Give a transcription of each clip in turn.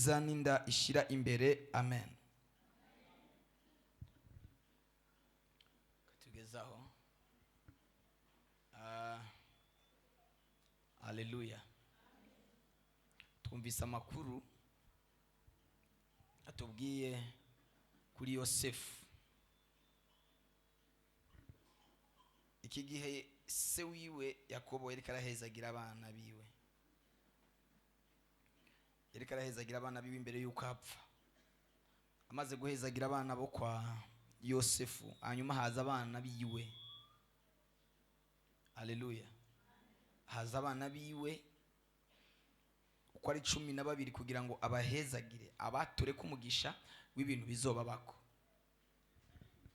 Neza n'inda ishira imbere. Amen. Tugezaho. Haleluya. Twumvise amakuru atubwiye kuri Yosefu. Iki gihe se wiwe Yakobo yariko arahezagira abana biwe, yariko arahezagira abana biwe imbere y'uko apfa. Amaze guhezagira abana bo kwa Yosefu, hanyuma haza abana biwe. Haleluya. Haza abana biwe uko ari 12 kugira ngo abahezagire, abature kumugisha w'ibintu bizobabako.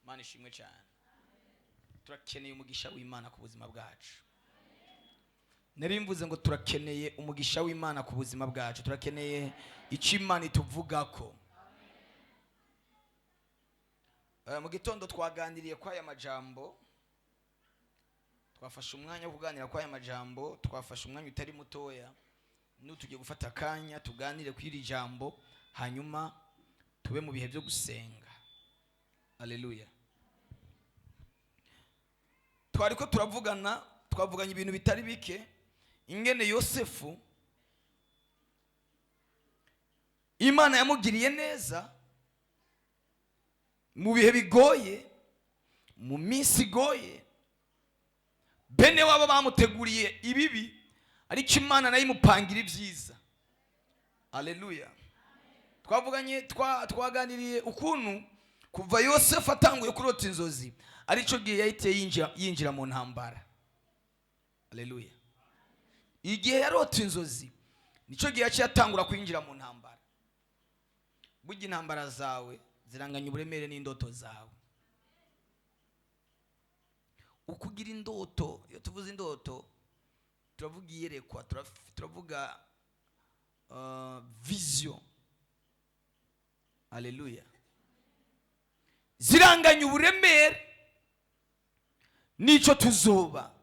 Imana ishimwe cyane. Turakeneye umugisha w'Imana ku buzima bwacu. Nari mvuze ngo turakeneye umugisha w'Imana ku buzima bwacu, turakeneye icyo Imana ituvugako. Mu gitondo twaganiriye kwa aya majambo, twafashe umwanya wo kuganira kwa aya majambo, twafashe umwanya utari mutoya. Nutugiye gufata akanya tuganire kuri iri jambo, hanyuma tube mu bihe byo gusenga. Haleluya. Twariko turavugana, twavuganye ibintu bitari bike, ingene Yosefu Imana yamugiriye neza mu bihe bigoye, mu minsi igoye. Bene wabo bamuteguriye ibibi, ariko Imana nayo imupangira ibyiza. Haleluya. Twavuganye, twaganiriye ukuntu kuva Yosefu atanguye kurota inzozi arico gihe yahise yinjira mu ntambara. Haleluya. Igihe yarota inzozi nico gihe yaciye atangura kwinjira mu ntambara. Burya intambara zawe ziranganya uburemere n'indoto zawe. Uko ugira indoto, iyo tuvuze indoto turavuga iyerekwa, turavuga vision. Haleluya. Ziranganya uburemere nico tuzoba.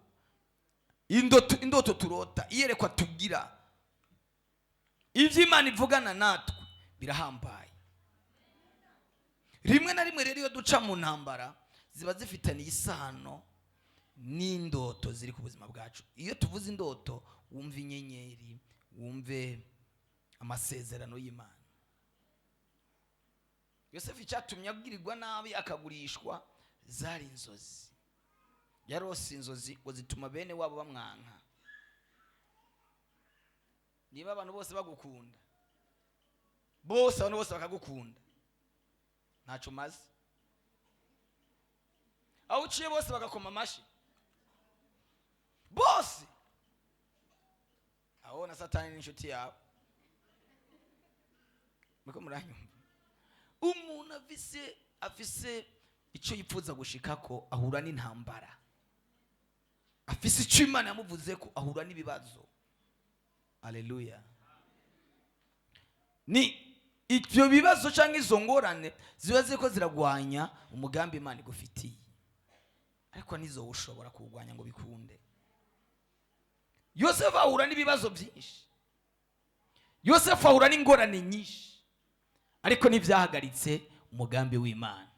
Indoto turota, iyerekwa tugira, ivyo Imana ivugana natwe birahambaye. Rimwe na rimwe rero iyo duca mu ntambara ziba zifitaniye isano n'indoto ziri ku buzima bwacu. Iyo tuvuze indoto wumve inyenyeri, wumve amasezerano y'Imana. Yosefu icyatumye agirirwa nabi akagurishwa zari inzozi. Yarose inzozi ngo zituma bene wabo bamwanka. Niba abantu bose bagukunda, bose abantu bose bakagukunda, ntaco umaze. Aho uciye bose bagakoma amashi, bose aho na Satani n'inshuti yawe. Muriko muranyumva? Umuntu afise icyo yipfuza gushikako ahura n'intambara, afise icyo Imana yamuvuze ko ahura n'ibibazo. Haleluya. Ni ibyo bibazo cyangwa izo ngorane ziba ziriko ziragwanya umugambi Imana igufitiye, ariko nizo ushobora kuwugwanya ngo bikunde. Yosefu ahura n'ibibazo byinshi, Yosefu ahura n'ingorane nyinshi, ariko ntibyahagaritse umugambi w'Imana.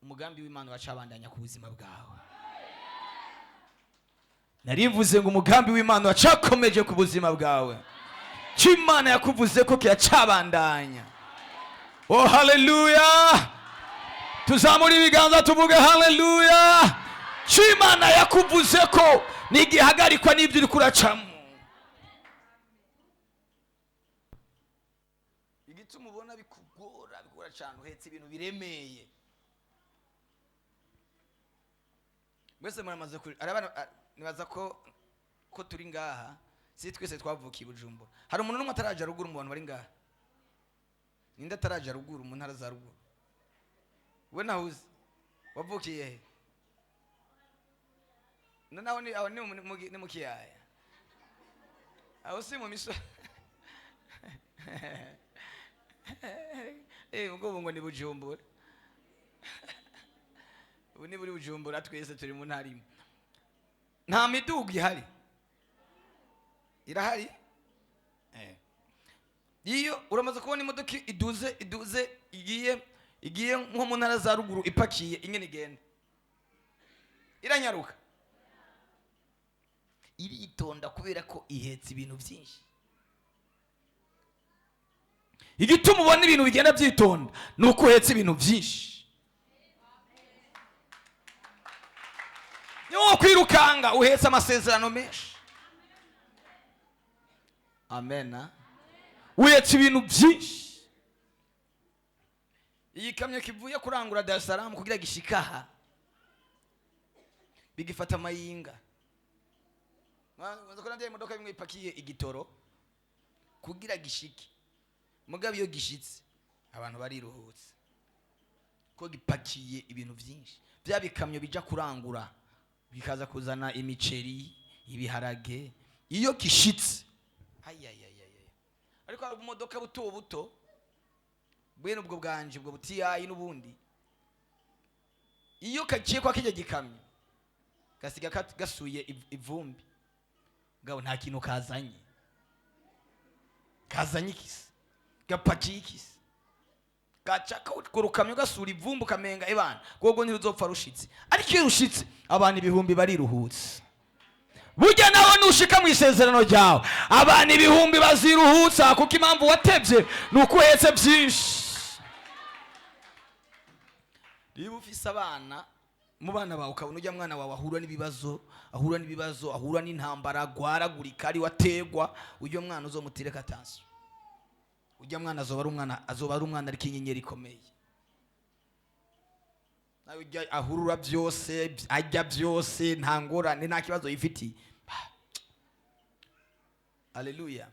Umugambi w'Imana uracabandanya ku buzima bwawe. Narivuze ngo umugambi w'Imana uracakomeje ku buzima bwawe. Icyo Imana yakuvuze ko kiracabandanya. Oh, haleluya. Tuzamure ibiganza tuvuge haleluya. Icyo Imana yakuvuze ko ntigihagarikwa n'ibyo uri kuracamo. Igituma ubona bikugora, bikugora cyane, uhetse ibintu biremeye. Mwese muramaze kuri, arabana, nibaza ko turi ngaha, si twese twavukiye i Bujumbura. Hari umuntu n'umwe ataraja ruguru mu bantu bari ngaha? Ninde ataraja ruguru mu ntara za ruguru? We nahuze wavukiye he? Naho ni aho ni mu kiyaya. Aho si mu miso. Ubwo ngo ni Bujumbura. Ubu ni buri Bujumbura, twese turi mu ntara imwe. Nta midugu ihari. Irahari? Iyo uramaze kubona imodoka iduze igiye nko mu ntara za ruguru ipakiye, ingene igenda iranyaruka, iritonda kubera ko ihetse ibintu byinshi. Igituma ubona ibintu bigenda byitonda ni uko uhetse ibintu byinshi. Ni wowe kwirukanga uhetse amasezerano menshi. Amen. Uhetse ibintu byinshi. Iyi kamyo kivuye kurangura Dar es Salaam kugira gishikaha bigifata amayinga. Mwanzo ko nabye imodoka imwe ipakiye igitoro kugira gishike, mugabo iyo gishitse abantu bariruhutse ko gipakiye ibintu byinshi. Bya bikamyo bija kurangura bikaza kuzana imiceri, ibiharage, iyo gishitse ayayayay. Ariko hari ubumodoka buto buto bwene ubwo bwanje ubwo butiyayi n'ubundi, iyo kaciye kwa kijya gikamyo gasiga gasuye ivumbi, ngabo nta kintu kazanye, kazanye ikisi, gapakiye ikisi, gaca kurukamyo gasura ivumbi ukamenga ebana gogo ntiruzopfa rushitse. Ariko iyo rushitse abantu ibihumbi bariruhutse. Burya nawe nushika mu isezerano ryawe abantu ibihumbi baziruhutsa, kuko impamvu watevye ni uko uhetse byinshi. Niba ufise abana, mu bana bawe ukabona ujya mwana wawe ahura n'ibibazo, ahura n'ibibazo, ahura n'intambara, agwaragurika, ari wategwa, ujya mwana uzomutireka attention. Ujya mwana azoba ari umwana, azoba ari umwana ariko inyenyeri ikomeye. Nawe ujya ahurura byose, ajya byose, nta ngorane, nta kibazo yifitiye. Haleluya.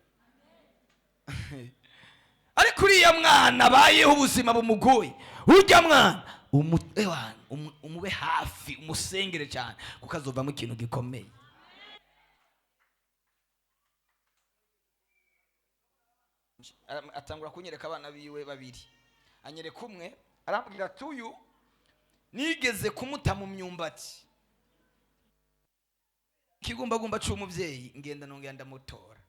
Ariko uriya mwana abayeho ubuzima bumugoye, ujya mwana umube hafi, umusengere cyane, kuko azovamo ikintu gikomeye. Atangura kunyereka abana biwe babiri, anyereka umwe arambwira ati uyu nigeze kumuta mu myumbati, ikigumbagumba c'umuvyeyi, ngenda nongera ndamutora.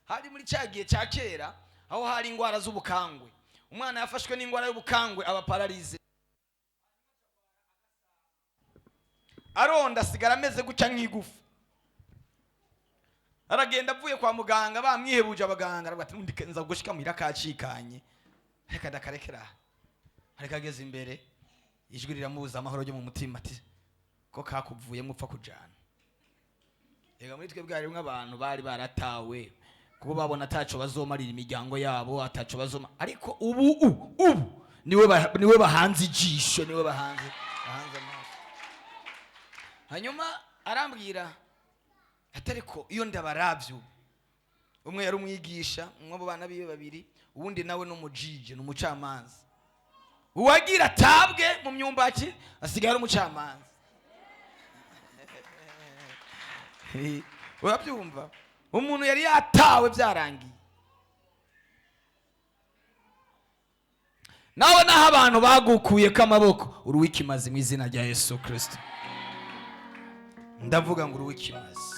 Hari muri cya gihe cya kera aho hari ingwara z'ubukangwe, umwana yafashwe n'ingwara y'ubukangwe aba pararize, aronda asigara ameze gutya nk'igufa. Aragenda avuye kwa muganga bamwihebuje abaganga, aravuga ati undi nza gushika muhira kacikanye, reka ndakarekera. Ariko ageze imbere ijwi riramubuza amahoro ryo mu mutima ati ko kakuvuyemo upfa kujana. Ega muri twebwe harimwo abantu bari baratawe kuko babona ataco bazomarira imiryango yabo, ataco bazoma, ariko ubu ubu niwe bahanze ijisho, niwe bahanze amaso. Hanyuma arambwira ati ariko iyo ndabaravye, umwe yari umwigisha, umwe mu bana biwe babiri, uwundi nawe n'umujije, n'umucamanza. Uwagira atabwe mu myumbati asigaye ari umucamanza. Urabyumva? Umuntu yari yatawe byarangiye. Nawe naho abantu bagukuye k'amaboko, uri uw'ikimazi mu izina rya Yesu Kristo. Ndavuga ngo uri uw'ikimazi.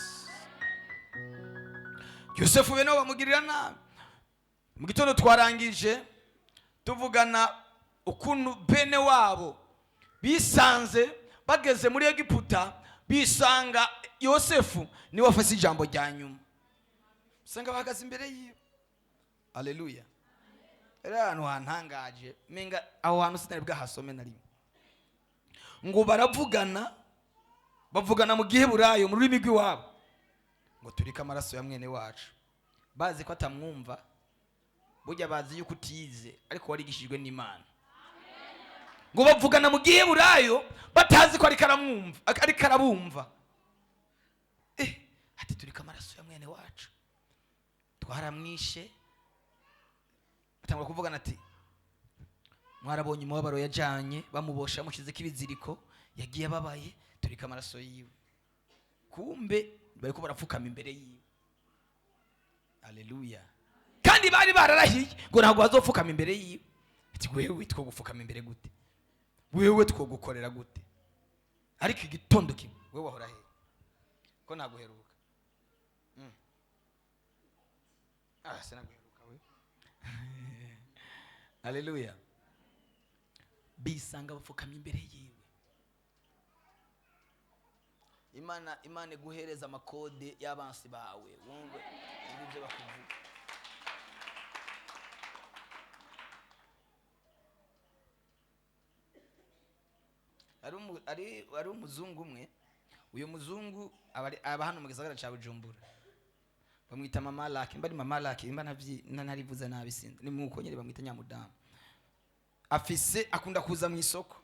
Yosefu bene bamugirira nabi. Mu gitondo twarangije tuvugana ukuntu bene wabo bisanze bageze muri Egiputa, bisanga Yosefu niwe wafashe ijambo rya nyuma, usanga bahagaze imbere yiwe. Haleluya. Rero ahantu hantangaje, menga aho hantu sinari bwahasome na rimwe. Ngo baravugana, bavugana mu Giheburayo mu rurimi rw'iwabo, ngo turike amaraso ya mwene wacu. Bazi ko atamwumva, burya bazi yuko utize ariko warigishijwe n'Imana. Ngo bavugana mu Giheburayo batazi ko ariko aramwumva, ariko arabumva. Ati turike amaraso ya mwene wacu, twaramwishe. Batangura kuvugana ati mwarabonye umubabaro yajanye, bamubosha bamushizeko ibiziriko, yagiye ababaye, turike amaraso yiwe. Kumbe bariko barapfukama imbere yiwe. Haleluya. Kandi bari bararahiye ngo ntabwo bazopfukama imbere yiwe. Ati wewe twogupfukama imbere gute? Wewe twogukorera gute? Ariko igitondo kimwe wewe wahora he? Ko naguheruka? Sinaguheruka we. Haleluya. Bisanga bapfukamye imbere yiwe. Imana iguhereza amakode y'abansi bawe, wumve ibyo bakuvuga. Ari umuzungu umwe, uyu muzungu aba hano mu gisagara ca Bujumbura, bamwita Mama Laki. Mba ari Mama Laki, mba ntarivuze nabi, sinzi ni mwuko nyine bamwita nyamudamu. Afise akunda kuza mu isoko.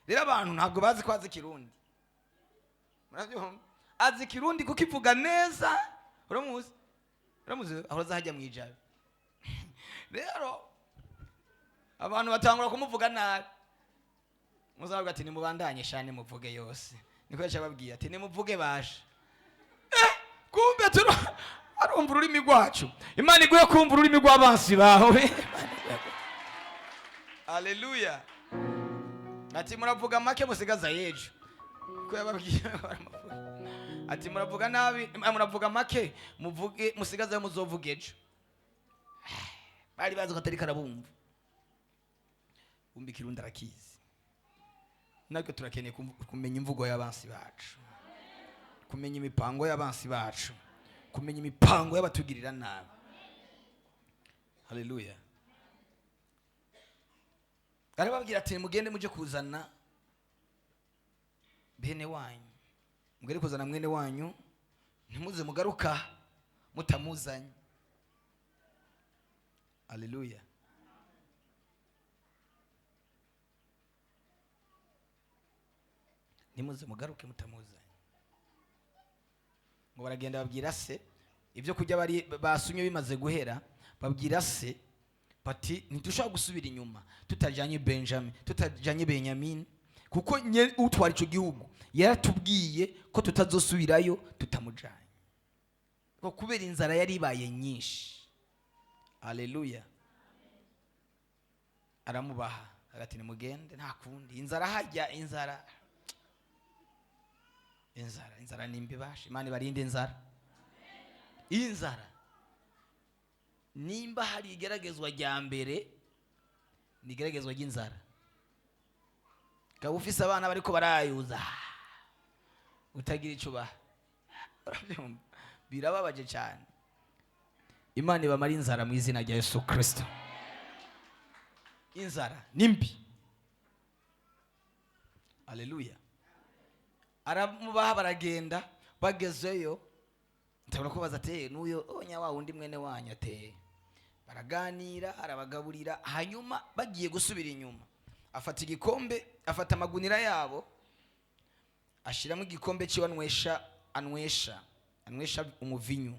Rero abantu ntabwo bazi ko azi Kirundi, murabyumva? Azi Kirundi kuko ivuga neza. Uramuzi? Uramuzi? Ahora aza hajya mu Ijabe. Rero abantu batangura kumuvuga nabi, muzavuga ati nimubandanye shane muvuge yose. Niko yacababwiye ati nimuvuge basha. Kumbe arumva ururimi rwacu. Imana iguye kumva ururimi rw'abansi bawe. Haleluya. Ati muravuga make musigaza yejo. Ko yababwiye baramuvuga. Ati muravuga nabi, muravuga make muvuge musigaza muzovuga ejo. Bari bazi ko atari karabumva. Umbi Kirundi arakizi. Natwe turakeneye kumenya imvugo y'abansi bacu, kumenya imipango y'abansi bacu, kumenya imipango y'abatugirira nabi. Haleluya. Arababwira ati mugende muje kuzana bene wanyu, mugende kuzana mwene wanyu, ntimuze mugaruka mutamuzanye. Haleluya. Ntimuze mugaruke mutamuzanye. Ngo baragenda babwira se ibyo kurya bari basunye bimaze guhera, babwira se bati ntitushobora gusubira inyuma tutajanye Benjamin, tutajanye Benyamin, kuko utwara ico gihugu yaratubwiye ko tutazosubirayo tutamujanye, ko kubera inzara yari ibaye nyinshi. Haleluya. Aramubaha agati nimugende, nta kundi, inzara hajya, inzara inzara inzara nimbi basha. Imana ibarinde inzara. Inzara nimba hari igeragezwa rya mbere ni igeragezwa ry'inzara. Kaba ufise abana bariko barayuza utagira ico ubaha, urabyumva, birababaje cyane. Imana ibamara inzara mu izina rya Yesu Kristo. Inzara nimbi. Haleluya. Aramubaha baragenda, bagezeyo ntabona ko bazateye n'uyo onya wa wundi mwene wanyu ateye. Baraganira, arabagaburira, hanyuma bagiye gusubira inyuma afata igikombe, afata amagunira yabo ashiramo igikombe ciwe anywesha, anywesha, anywesha umuvinyu.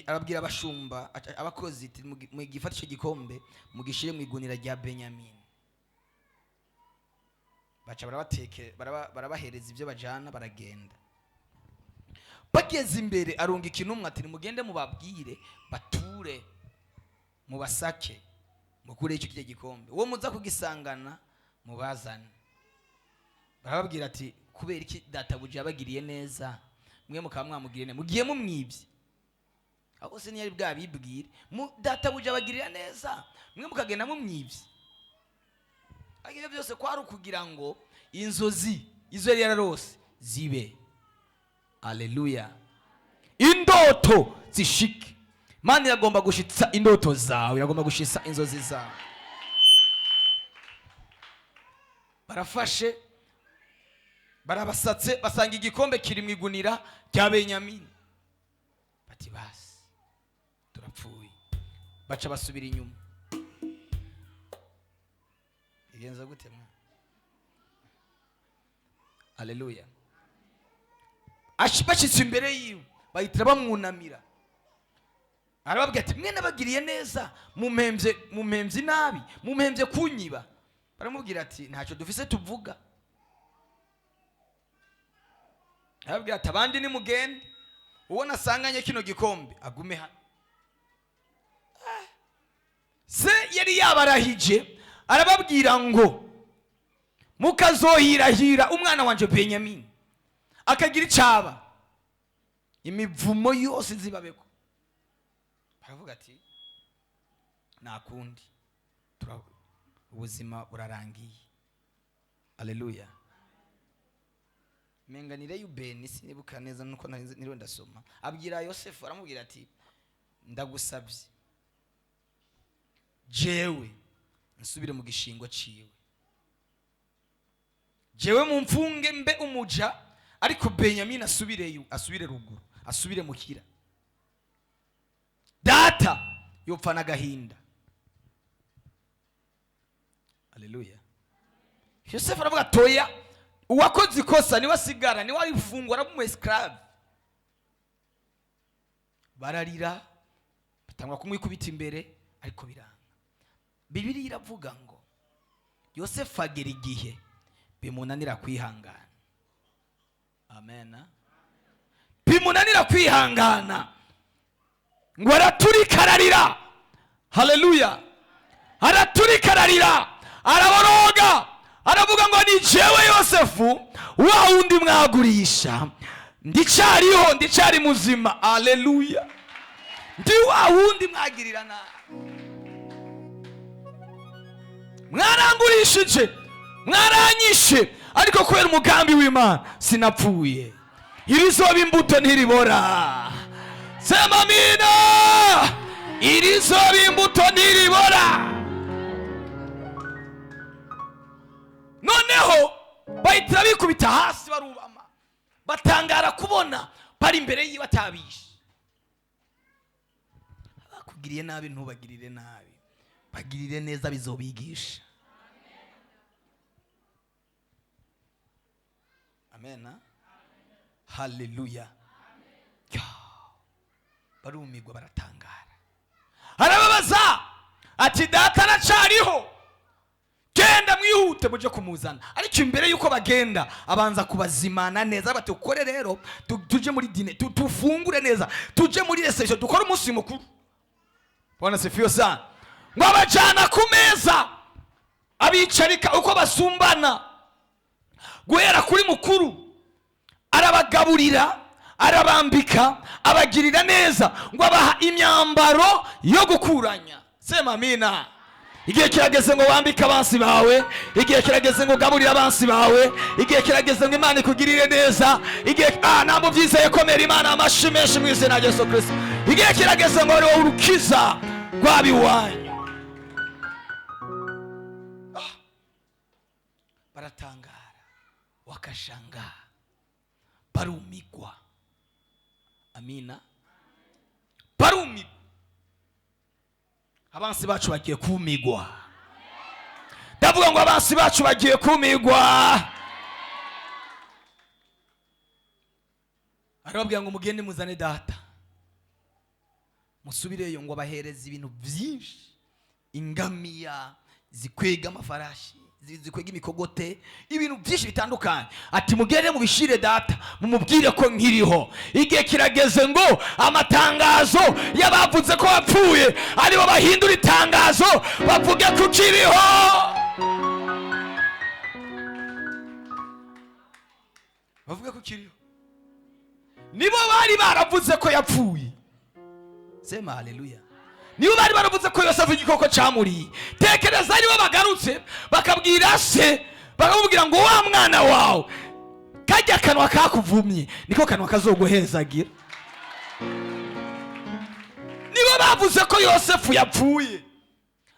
Arabwira abashumba, abakozi ati mugifate ico gikombe mugishire mu igunira rya Benyamin. Baca barabahereza ibyo bajana, baragenda. Bageze imbere arunga ikintumwa ati nimugende mubabwire bature mubasake mukure icyo kirya gikombe, uwo muza kugisangana mubazane. Barababwira ati kubera iki databuja yabagiriye neza mwe mukaba mwamugiriye neza, mugiye mumwibye? Aho se ntiyari bwabibwire, databuja abagirira neza mwe mukagenda mumwibye. Ariko ibyo byose kwari ukugira ngo inzozi izo yari yararose zibe. Haleluya. Indoto zishike. Imana iragomba gushitsa indoto zawe, iragomba gushitsa inzozi zawe. Barafashe barabasatse, basanga igikombe kiri mu igunira rya Benyamini. Bati basi turapfuye. Baca basubira inyuma. Igenza gute mwa? Haleluya. Bashitse imbere yiwe bahita bamwunamira. Arababwira ati mwe nabagiriye neza, mumpemvye nabi, mumpemvye kunyiba. Baramubwira ati ntacyo dufise tuvuga. Arababwira ati abandi nimugende, uwo nasanganye kino gikombe agume hano. Se yari yabarahije arababwira ngo mukazohirahira umwana wanje Benyamin akagira icaba, imivumo yose zibabeko. Baravuga ati Nta kundi, ubuzima burarangiye. Aleluya. Menga ni Reyubeni, sinibuka neza nuko nari niriwe ndasoma. Abwira Yosefu, aramubwira ati: "Ndagusabye, jewe nsubire mu gishingo ciwe, jewe mumfunge mbe umuja, ariko Benyamini asubireyo, asubire ruguru, asubire mukira. Data yopfa n'agahinda." Aleluya. Yosefu aravuga: "Toya, uwakoze ikosa niwe asigara, niwe arifungwa, araba umu esclave." Bararira, batangwa kumwikubita imbere, ariko biranga. Bibiliya iravuga ngo Yosefu agera igihe bimunanira kwihangana. Amen. Bimunanira kwihangana, ngo araturika, ararira. Haleluya. Araturika, ararira, araboroga, aravuga ngo: "Ni jewe Yosefu, wa wundi mwagurisha, ndicariho, ndicari muzima. Aleluya, ndi wa wundi mwagirira nabi, mwarangurishije, mwaranyishe, ariko kubera umugambi w'Imana sinapfuye. Irizoba imbuto ntiribora." Sema amina. Irizoba imbuto ntiribora. Noneho bahita bikubita hasi, barubama, batangara kubona bari imbere yiwe atabishe. Abakugiriye nabi ntubagirire nabi, bagirire neza, bizobigisha. Amen. Haleluya. Barumigwa, baratangara. Arababaza ati: "Data aracariho? Genda mwihute muje kumuzana." Ariko imbere yuko bagenda, abanza kubazimana neza, bati: "Ukore rero, tuje muri dîner, tufungure neza, tuje muri reception, dukore umunsi mukuru." Bwana sifiwe sana. Ngo abajana ku meza, abicarika uko basumbana guhera kuri mukuru, arabagaburira, arabambika, abagirira neza, ngo abaha imyambaro yo gukuranya. Sema amina. Igihe kirageze ngo wambike abansi bawe. Igihe kirageze ngo ugaburire abansi bawe. Igihe kirageze ngo Imana ikugirire neza. Igihe ntabwo byizeye, komera Imana amashi menshi mu izina rya Yesu Kirisito. Igihe kirageze ngo wowe urukiza rw'abiwanyu. Baratangara, wakashangaa, barumigwa. Amina. Barumigwa. Abansi bacu bagiye kumigwa. Ndavuga ngo abansi bacu bagiye kumigwa. Arababwira ngo: "Mugende muzane data, musubireyo." Ngo abahereza ibintu byinshi, ingamiya zikwega, amafarashi zikwega imikogote, ibintu byinshi bitandukanye. Ati: "Mugende mubishire data, mumubwire ko nkiriho." Igihe kirageze ngo amatangazo y'abavuze ko wapfuye aribo bahindura itangazo, bavuge ko ukiriho, bavuge ko ukiriho. Nibo bari baravuze ko yapfuye. Sema haleluya. Nibo bari baravuze ko Yosefu igikoko camuriye. Tekereza aribo bagarutse bakabwira se, bakamubwira ngo: "Wa mwana wawe, kajya kanwa kakuvumye niko kanwa kazoguhezagira." Nibo bavuze ko Yosefu yapfuye,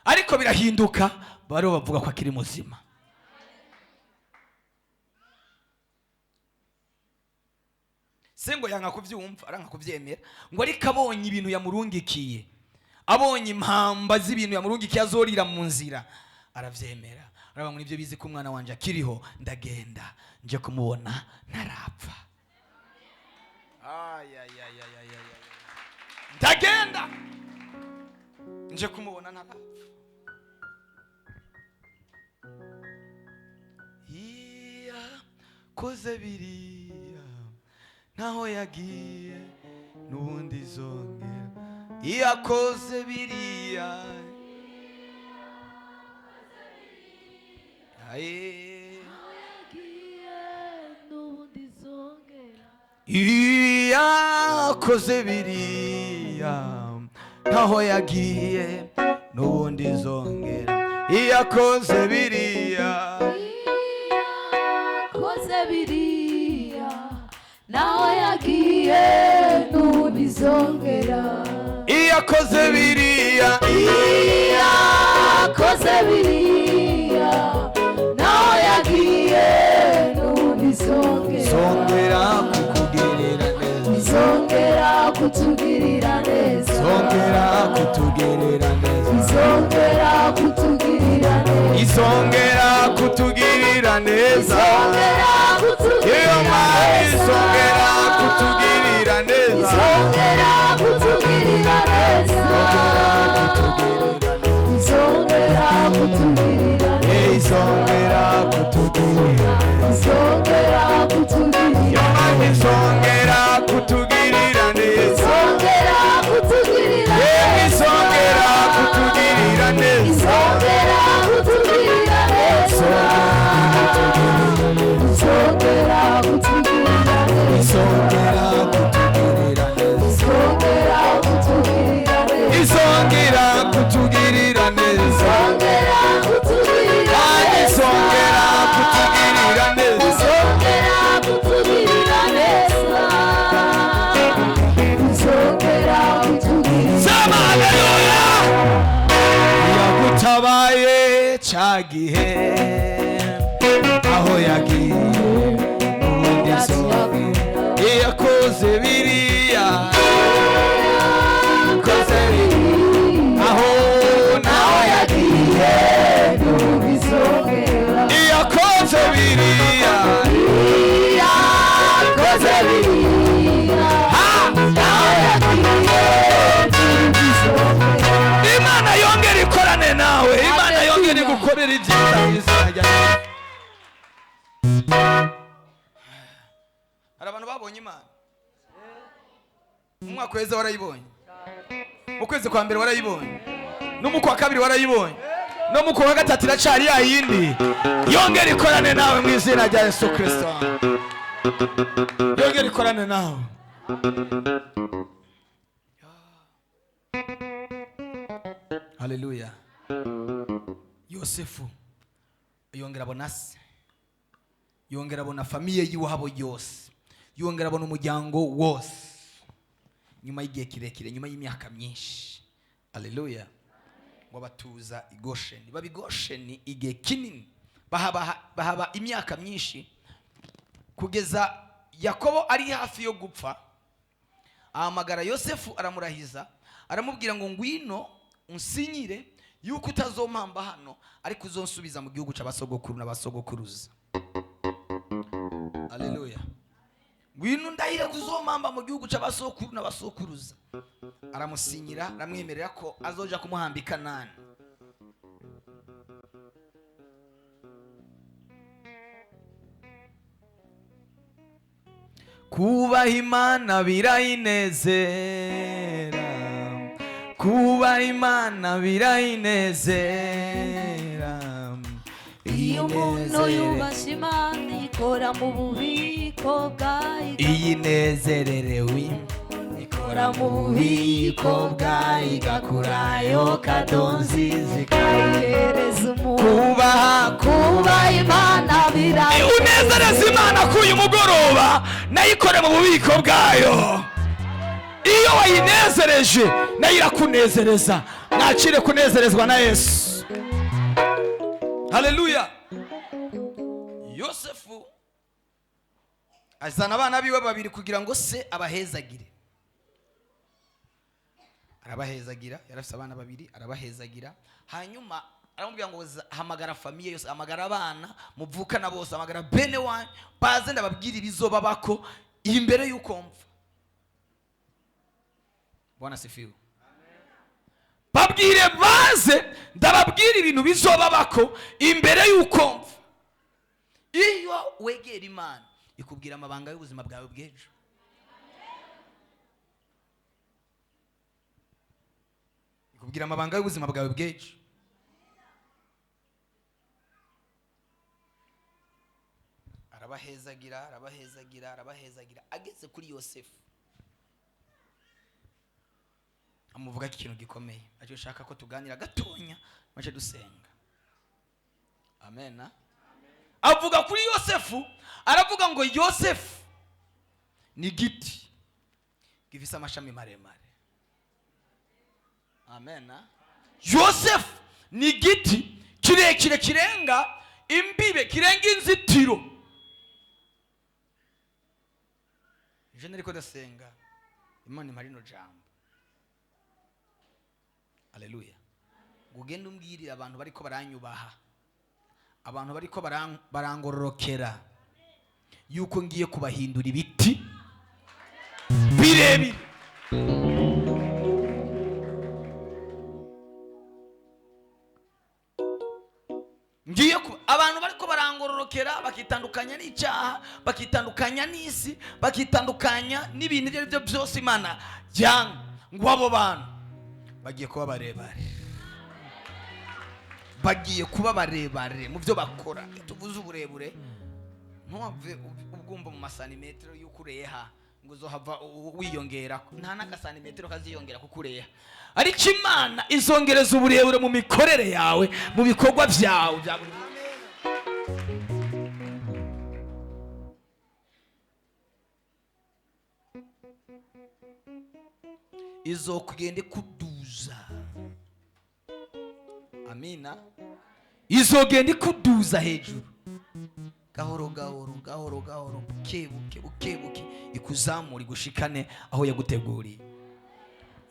ariko birahinduka, bariho bavuga ko akiri muzima. Se ngo yanga kubyumva, aranga kubyemera, ngo ariko abonye ibintu yamurungikiye, abonye impamba z'ibintu yamurungikiye azorira mu nzira, aravyemera. Aravuga ngo: "Nibyo bizi ko umwana wanje akiriho, ndagenda nje kumubona ntarapfa. Ay, ay, ay, ay, ay, ay, ay. Ndagenda nje kumubona ntarapfa." Iya koze biriya, ntaho yagiye, n'ubundi izongera. Iyo akoze biriya. Aye. Yagiye n'ubundi izongera. Iyo akoze biriya, ntaho yagiye. n'ubundi izongera. Iyakoze biriya, Iyakoze biriya, naho yagiye n'ubundi izongera. Iyakoze biriya, Iyakoze biriya, naho yagiye n'ubundi izongera. Zongera kukugirira neza. Izongera kutugirira neza. Zongera kutugirira neza. Izongera kutugirira neza. Izongera kutugirira neza. Izongera Iyo kutugirira Mana neza. izongera kutugirira neza. Izongera kutugirira neza. Izongera kutugirira neza. Izongera kutugirira neza. Izongera kutugirira. Iyo Mana izongera kutugirira neza. Izongera kutugirira Yemwe neza. izongera kutugirira neza. Izongera kutugirira neza. Izongera kutugirira neza. Izongera kutugirira neza. Izongera kutugirira neza. Izongera kutugirira neza. Izongera kutugirira Kandi neza. izongera kutugirira neza. Izongera kutugirira neza. Izongera kutugirira. Sema haleluya. Yagutabaye ca gihe, aho yagiye n'ubundi izongera. Iyakoze biriya, koze biriya, aho naho yagiye Izongera. Iyakoze biriya, Iyakoze biriya. Ha! Naho yagiye izongera. Imana yongere ikorane nawe, Imana yongere igukorere ibyiza mu izina rya Yesu. Hari abantu babonye Imana mu mwaka weza, warayibonye mu kwezi kwa mbere, warayibonye no mu kwa kabiri, warayibonye no mu kwa gatatu, iracari ya yindi. Yongere ikorane nawe mu izina rya Yesu Kirisito, yongere ikorane nawe. Haleluya. Yosefu yongera abona se, yongera abona famille y'iwabo yose, yongera abona umuryango wose nyuma y'igihe kirekire, nyuma y'imyaka myinshi. Haleluya. Ngo batuza i Gosheni, baba i Gosheni igihe kinini, bahaba imyaka myinshi, kugeza Yakobo ari hafi yo gupfa, ahamagara Yosefu, aramurahiza, aramubwira ngo: "Ngwino unsinyire yuko utazompamba hano, ariko uzonsubiza mu gihugu cy'abasogokuru n'abasogokuruza." Aleluya. "Ngwino ndahire kuzompamba mu gihugu cy'abasokuru n'abasokuruza." Aramusinyira, aramwemerera ko azoja kumuhamba i Kanani. Kubaha Imana birayinezera, kubaha Imana birayinezera. Iyo umuntu yubashye Imana, ikora mu bubiko bwayo. Iyi nezererewe. Ikora mu bubiko bwayo, igakurayo cadeau nziza, ikayihereza umuntu. Kubaha. Kubaha Imana birayinezera. Unezereza Imana ko uyu mugoroba nayikore mu bubiko bwayo. Iyo wayinezereje, nayo irakunezereza. Mwakire kunezerezwa na Yesu. Haleluya. Yosefu azana abana biwe babiri kugira ngo se abahezagire. Arabahezagira. Yari afite abana babiri, arabahezagira, hanyuma aramubwira ngo: "Hamagara famille yose, hamagara abana muvukana bose, hamagara bene wanyu baze, ndababwira ibizobabako imbere y'uko mva." Bwana sifiwe. "Babwire baze, ndababwira ibintu bizobabako imbere y'uko mva." Iyo wegera Imana, ikubwira amabanga y'ubuzima bwawe bw'ejo. Ikubwira amabanga y'ubuzima bwawe bw'ejo. Arabahezagira, arabahezagira, arabahezagira. Ageze kuri Yosefu Amuvuga ikintu gikomeye aricyo ushaka ko tuganira gatonya mace dusenga. Amen. Avuga kuri Yosefu, aravuga ngo Yosefu ni igiti gifise amashami maremare. Amen. Yosefu ni igiti kirekire kirenga imbibe, kirenga inzitiro. Je nariko ndasenga, Imana impa rino jambo. Haleluya. Ngo ugende umbwirire abantu bariko baranyubaha, abantu bariko barangororokera, yuko ngiye kubahindura ibiti birebire. Ngiye ku abantu bariko barangororokera, bakitandukanya n'icyaha, bakitandukanya n'isi, bakitandukanya n'ibintu ibyo ari byo byose Imana yanga, ngo abo bantu bagiye kuba barebare, bagiye kuba barebare mu byo bakora. Iyo tuvuze uburebure, ntuhave ubwumva mu masanimetero y'uko ureha ngo uzohava wiyongera. Nta n'agasantimetero kaziyongera kuko ureha, ariko Imana izongereza uburebure mu mikorere yawe, mu bikorwa byawe bya buri munsi. Izokugenda ikuduza. Amina. Izogenda ikuduza hejuru gahoro gahoro gahoro gahoro, buke buke buke buke, ikuzamura igushikane aho yaguteguriye.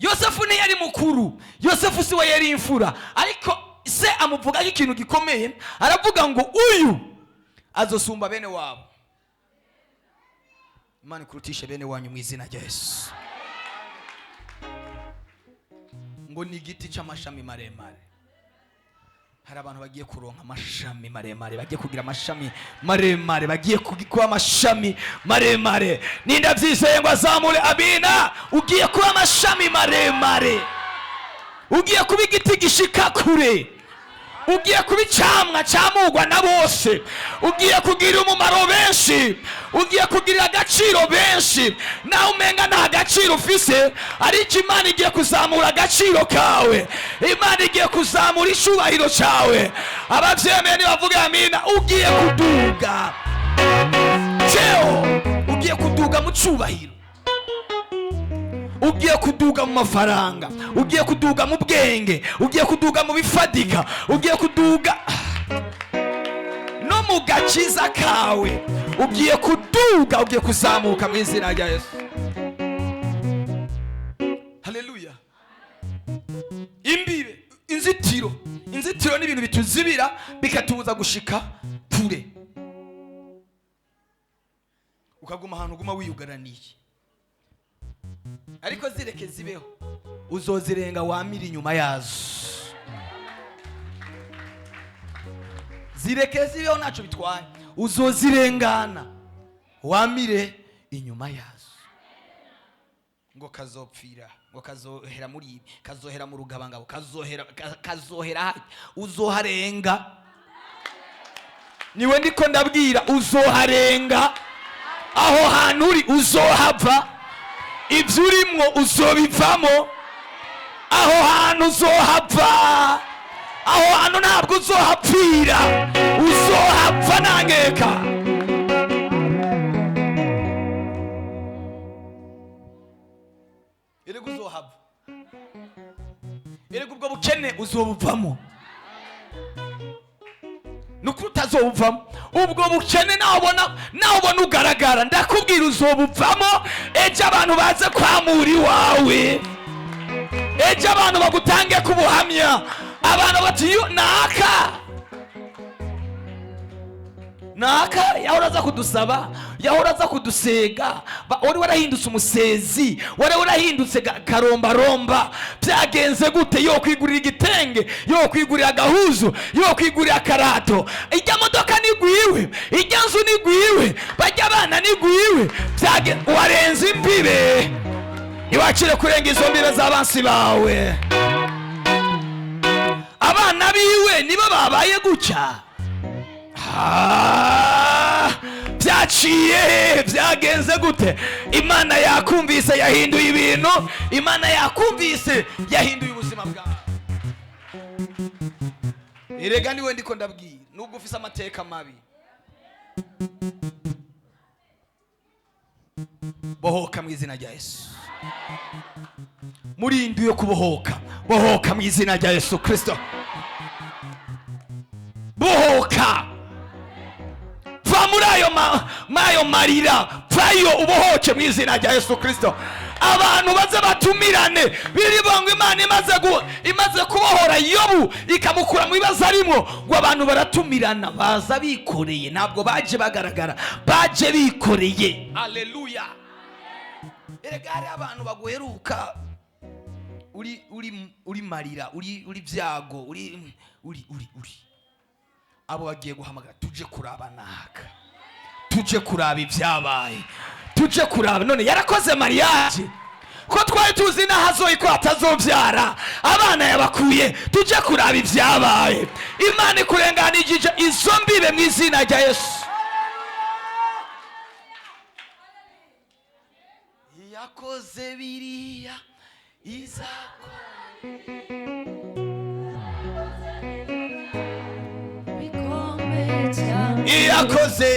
Yosefu ntiyari mukuru, Yosefu si we yari imfura, ariko se amuvugaho ikintu gikomeye. Aravuga ngo uyu azosumba bene wabo. Imana ikurutishe bene wanyu mu izina rya Yesu. Ngo ni igiti cy'amashami maremare. Hari abantu bagiye kuronka amashami maremare, bagiye kugira amashami maremare, bagiye kuba amashami maremare. Ninda byizeye ngo azamure amina. Ugiye kuba amashami maremare, ugiye kuba igiti gishika kure, ugiye kuba icamwa camugwa na bose, ugiye kugira umumaro benshi, ugiye kugirira agaciro benshi. Nawe umenga nta gaciro ufise, ariko Imana igiye kuzamura agaciro kawe, Imana igiye kuzamura icubahiro cyawe. Abavyemeye nibavuge amina. Ugiye kuduga ceo, ugiye kuduga mu cubahiro, ugiye kuduga mu mafaranga, ugiye kuduga mu bwenge, ugiye kuduga mu bifadika, ugiye kuduga no mu gakiza kawe, ugiye kuduga, ugiye kuzamuka mu izina rya Yesu. Haleluya. Imbibe, inzitiro, inzitiro ni ibintu bituzibira bikatubuza gushika kure, ukaguma ahantu uguma wiyugaraniye. Ariko zireke zibeho, uzozirenga wamira inyuma yazo. Zireke zibeho, ntacyo bitwaye, uzozirengana wamire inyuma yazo. Ngo kazopfira, ngo kazohera muri ibi, kazohera mu rugabangabo, kazohera kazohera hajya, uzoharenga. Niwe ndiko ndabwira, uzoharenga aho hantu uri, uzohava. Ibyo urimwo uzobivamo. Aho hantu uzohava, aho hantu ntabwo uzohapfira, uzohapfa ntankeka. Erega uzohava, erega ubwo bukene uzobuvamo. Nukuri utazobuvamo ubwo bukene, nawe ubona ugaragara, ndakubwira uzobuvamo. Ejo abantu baze kwamura iwawe, ejo abantu bagutange ku buhamya, abantu bati: "Yo, naka naka yahora aza kudusaba, yahora aza kudusega, wari warahindutse umusezi, wari warahindutse karombaromba, byagenze gute? Yo kwigurira igitenge, yo kwigurira agahuzu, yo kwigurira akarato, ijya modoka nigwiwe, ijya nzu nigwiwe, bajya abana nigwiwe, warenze imbibe." Ntiwakire kurenga izo mbibe z'abansi bawe. Abana biwe nibo babaye gutya. Ah, byagenze. Byaciye hehe? Byagenze gute? Imana yakumvise, yahinduye ibintu. Imana yakumvise, yahinduye ubuzima bwawe. Erega niwe ndiko ndabwira, nubwo ufise amateka mabi, bohoka mu izina rya Yesu. Murindi yo kubohoka, bohoka mu izina rya Yesu Kristo. Bohoka, va muri ayo marira, vayo ubohoke mu izina rya Yesu Kristo. Abantu baze batumirane. Birivuga ngo Imana imaze kubohora Yobu, ikamukura mu bibazo arimo, ngo abantu baratumirana, baza bikoreye. Ntabwo baje bagaragara, baje bikoreye. Aleluya! Erega hari abantu baguheruka uri uri uri marira, uri byago, uri uri uri uri abo bagiye guhamagara: "Tuje kuraba naka, tuje kuraba ibyabaye, tuje kuraba none yarakoze mariage, ko twari tuzi n'aho azoyikora atazobyara, abana yabakuye, tuje kuraba ibyabaye." Imana ikurenganije izo mbibe mu izina rya Yesu. Yakoze biriya, izakora Bikomeye cyane. Iyakoze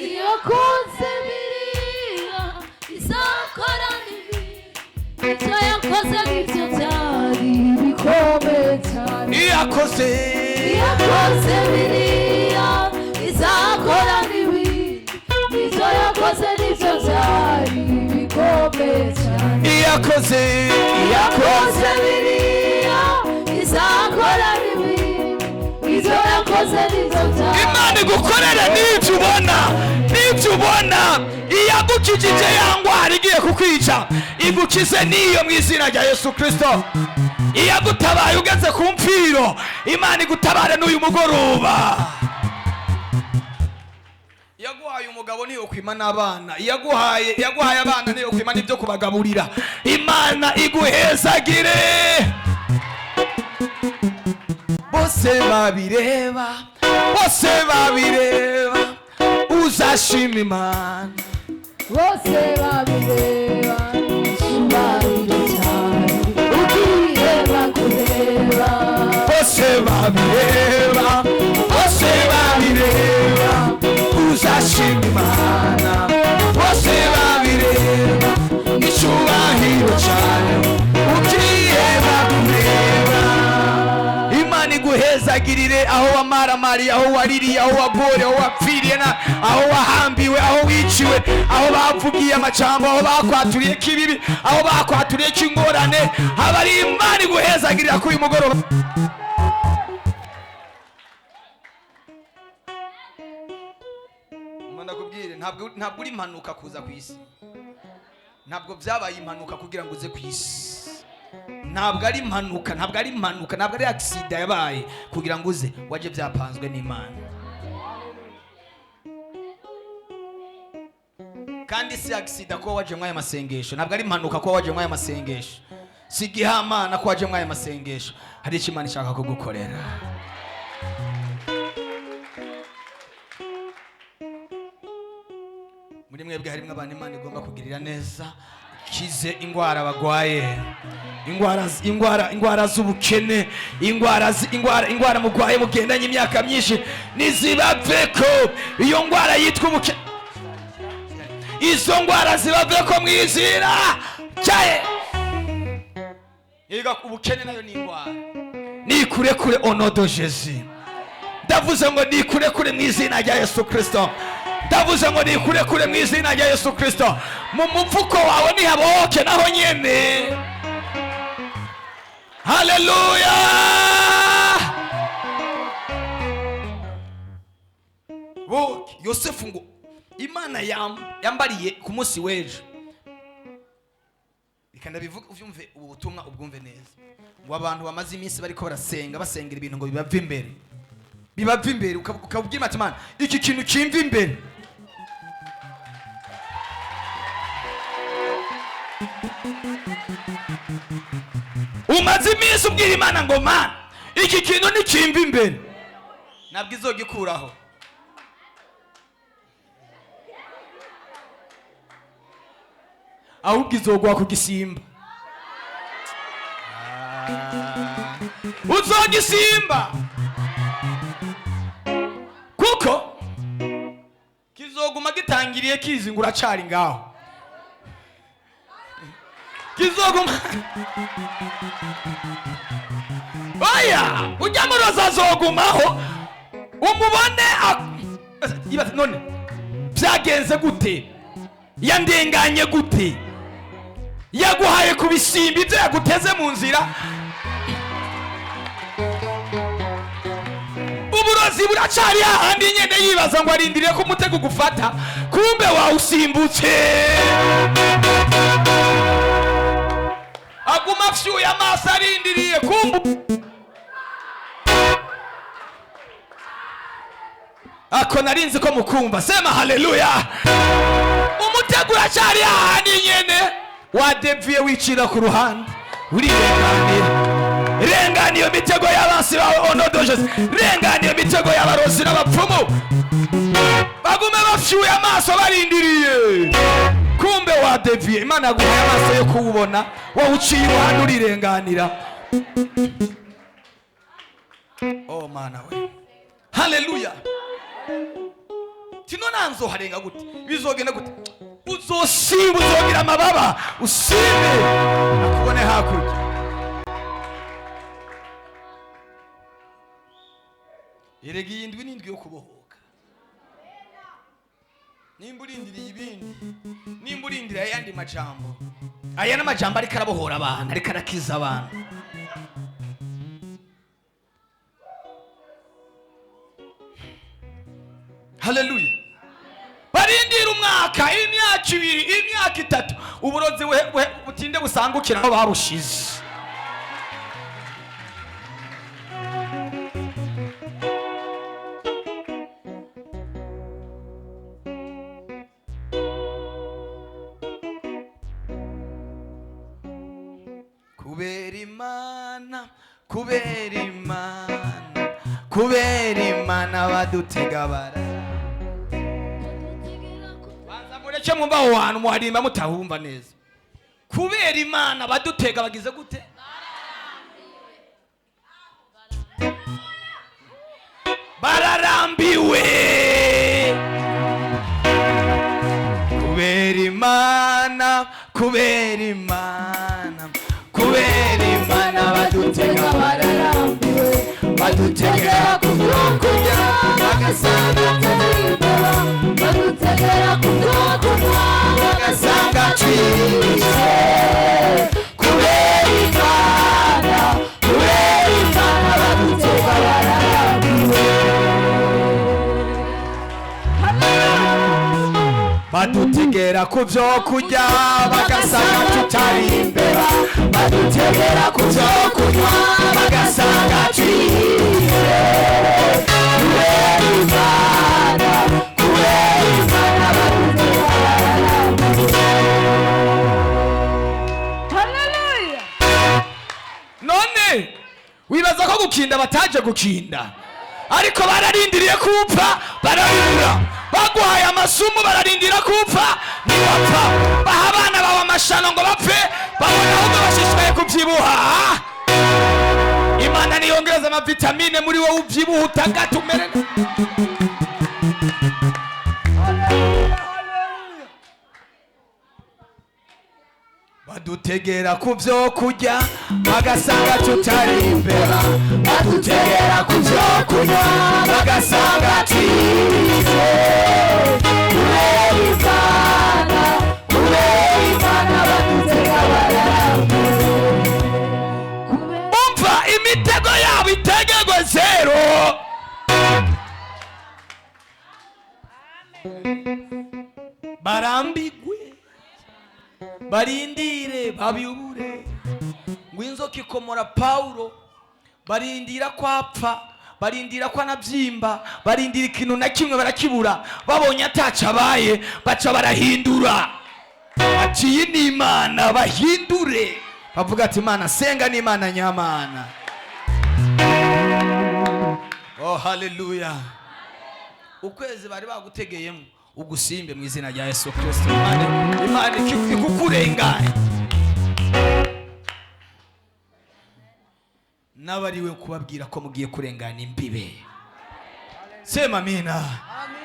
Iyakoze biriya, izakora n'ibindi. Ibyo yakoze nibyo byari bikomeye cyane. Iyakoze Iyakoze biriya, izakora n'ibindi. Ibyo yakoze nibyo byari bikomeye cyane. Iyakoze, iyakoze Yakoze biriya, izakora n'ibindi. Ibyo yakoze nibyo byari. Imana igukorere n'ibyo ubona, n'ibyo ubona. Iyagukijije ya ndwara igiye kukwica, igukize n'iyo mu izina rya Yesu Kirisito. Iyagutabaye ugeze ku mfiro, Imana igutabare n'uyu mugoroba. Iyaguhaye umugabo niyo kwima n'abana, iyaguhaye abana niyo kwima n'ibyo kubagaburira. Imana iguhezagire. Bose babireba, bose babireba, uzashima Imana. Bose babireba, icyubahiro cyane ugiye bakureba. Bose babireba, bose babireba, uzashima Imana. Bose babireba, icyubahiro cyane ugiye bakureba. Imana iguhezagirire aho wamaramariye, aho waririye, aho wagore, aho wapfiriye, na aho wahambiwe, aho wiciwe, aho bavugiye amajambo, aho bakwaturiye k'ibibi, aho bakwaturiye k'ingorane. Haba ari Imana iguhezagirira kuri uyu mugoroba. Ndakubwire, ntabwo uri impanuka kuza ku isi. Ntabwo byabaye impanuka kugira ngo uze ku isi. Ntabwo ari impanuka, ntabwo ari impanuka, ntabwo ari accident yabaye kugira ngo uze. Waje byapanzwe n'Imana. Kandi si accident kuba waje muri aya masengesho, ntabwo ari impanuka kuba waje muri aya masengesho, si igihamana kuba waje muri aya masengesho. Hari icyo Imana ishaka kugukorera. Muri mwebwe harimo abantu Imana igomba kugirira neza, ikize indwara bagwaye, indwara z'ubukene, indwara mugwaye mugendanye imyaka myinshi, nizibaveko. Iyo ndwara yitwa ubukene, izo ndwara zibaveko mu izina cyaye. Yiga ubukene nayo ni indwara, nikurekure au nom de Jésus. Ndavuze ngo nikurekure mu izina rya Yesu Kristo. Ndavuze ngo nikurekure mu izina rya Yesu Kristo. Mu mufuko wawe nihabohoke naho nyene. Haleluya! Boke Yosefu ngo Imana yambariye ku munsi w'ejo. Reka ndabivuge uvyumve, ubu butumwa ubwumve neza. Ngo abantu bamaze iminsi bariko barasenga, basengera ibintu ngo bibave imbere, bibave imbere, ukabwira ati: "Imana, iki kintu kimva imbere." Umaze iminsi ubwira Imana ngo: "Mana, iki kintu nikimva imbere." Ntabwo izogikuraho. Ahubwo izogwa ku gisimba, uzogisimba, kuko kizoguma gitangiriye kizi ngo uracari ngaho. Kizoguma, oya, ujya murozi azogumaho umubone. Ibaze none byagenze gute? Yandenganye gute? Yaguhaye ku bisimba ibyo yaguteze mu nzira. Uburozi buracari hahandi nyene, yibaza ngo arindiriye ko umutego ugufata, kumbe wawusimbutse. Aguma afyuye amaso arindiriye, kumbe ako narinzi ko mukumva. Sema haleluya. Umutego uracari hahandi nyene, wadeviye wicira ku ruhande, urirenganira. Rengana iyo mitego y'abansi bawe onodoje, rengana iyo mitego y'abarozi n'abapfumu. Bagume bafyuye amaso barindiriye, kumbe wadeviye. Imana yaguhaye amaso yo kuwubona, wowe uciye iruhande urirenganira. Oh mana we, haleluya! Tino nanzoharenga gute? Bizogenda gute? Uzosimba, uzogira amababa, usimbe akubone hakurya. Erega iyi ndwi ni indwi yo kubohoka. Nimba urindiriye ibindi, nimba urindiriye ayandi majambo, aya n'amajambo ariko arabohora abantu, ariko arakiza abantu. Haleluya! Barindira umwaka, imyaka 2, imyaka 3, uburozi butinde busangukira aho babushize. Kubera Imana, kubera Imana, kubera Imana badutega bara. Banza mureke mwumva aho hantu muharimba mutahumva neza. Kubera Imana badutega bagize gute? Bararambiwe. Kubera Imana, kubera Imana, kubera Imana badutega bararambiwe. Badutegera ku byo kurya bagasanga tutibeba, badutegera ku byo kunywa bagasanga twihishe. Kubera Imana, kubera Imana badutega bararambiwe. Badutegera ku byo kurya bagasanga tutari imbeba, badutegera ku byo kunywa bagasanga twihishe. Kubera Imana, kubera Imana badutega bararambiwe. Haleluya. None wibaza ko gukinda bataje gukinda, ariko bararindiriye kupfa barabibura. Baguhaye amasumu bararindira kupfa ntiwapfa. Baha abana bawe amashano ngo bapfe, babona ahubwo bashishikaye kubyibuha. Imana niyongereza amavitamine muri wowe, ubyibuha utagata umere. Badutegera ku byo kurya bagasanga tutari imbeba, badutegera ku byo kunywa bagasanga twihishe. Kubera Imana, kubera Imana badutega bararambiwe. Umva, imitego yabo itegerwe zero. Barambigwe, barindire babibure. Ngo inzoka ikomora Pawulo, barindira ko apfa, barindira ko anabyimba, barindira ikintu na kimwe barakibura. Babonye ataco abaye, baca barahindura ati iyi ni Imana. Bahindure bavuga ati Imana senga ni Imana nyamana. Oh haleluya! Ukwezi bari bagutegeyemo Ugusimbe mu izina rya Yesu Kristo. Imana ikukurenganye. N'abariwe kubabwira ko mugiye kurengana imbibe. Sema amina.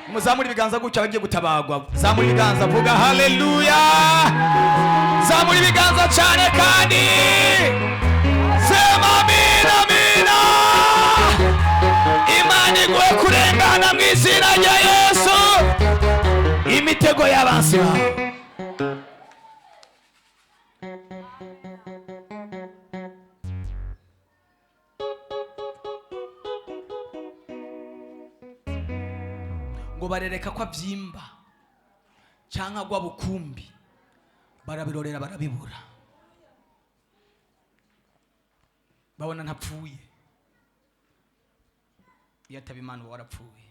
Muzamura ibiganza gutya abagiye gutabagwa. Zamura ibiganza, vuga haleluya. Zamura ibiganza cyane kandi sema amina, amina. Imana iguhe kurengana mu izina rya Yesu imitego y'abansi bawe. Ngo barereka ko abyimba cyangwa agwa bukumbi, barabirorera barabibura, babona ntapfuye. Iyo ataba Imana uba warapfuye.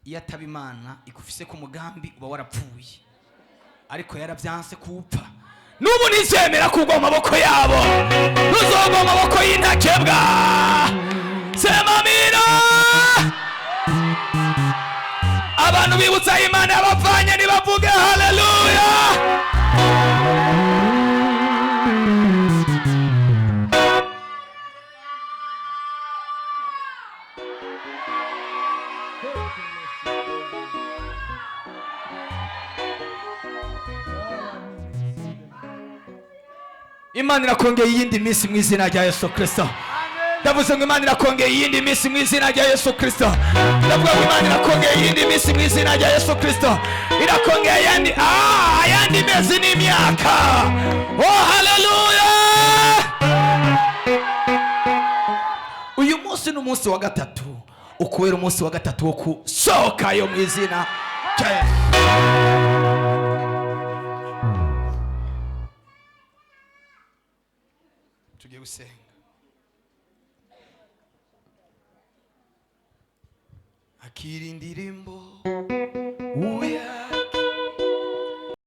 Iyo ataba Imana ikufise ku mugambi uba warapfuye, ariko yarabyanse kuwupfa. N'ubu ntizemera kugwa mu maboko yabo, ntuzogwa mu maboko y'intakebwa. Sema amina. Abantu bibutsa Imana yabavanye nibavuge haleluya. Imana irakongeye iyindi minsi mu izina rya Yesu Kristo. Ndavuze ngo Imana irakongeye iyindi minsi mu izina rya Yesu Kristo. Ndavuga ngo Imana irakongeye iyindi minsi mu izina rya Yesu Kristo. Irakongeye ayandi mezi n'imyaka. Oh haleluya. Uyu munsi ni umunsi wa gatatu, ukubera umunsi wa gatatu wo kusohokayo mu izina rya Yesu. Tugiye gusenga. Akira indirimbo uya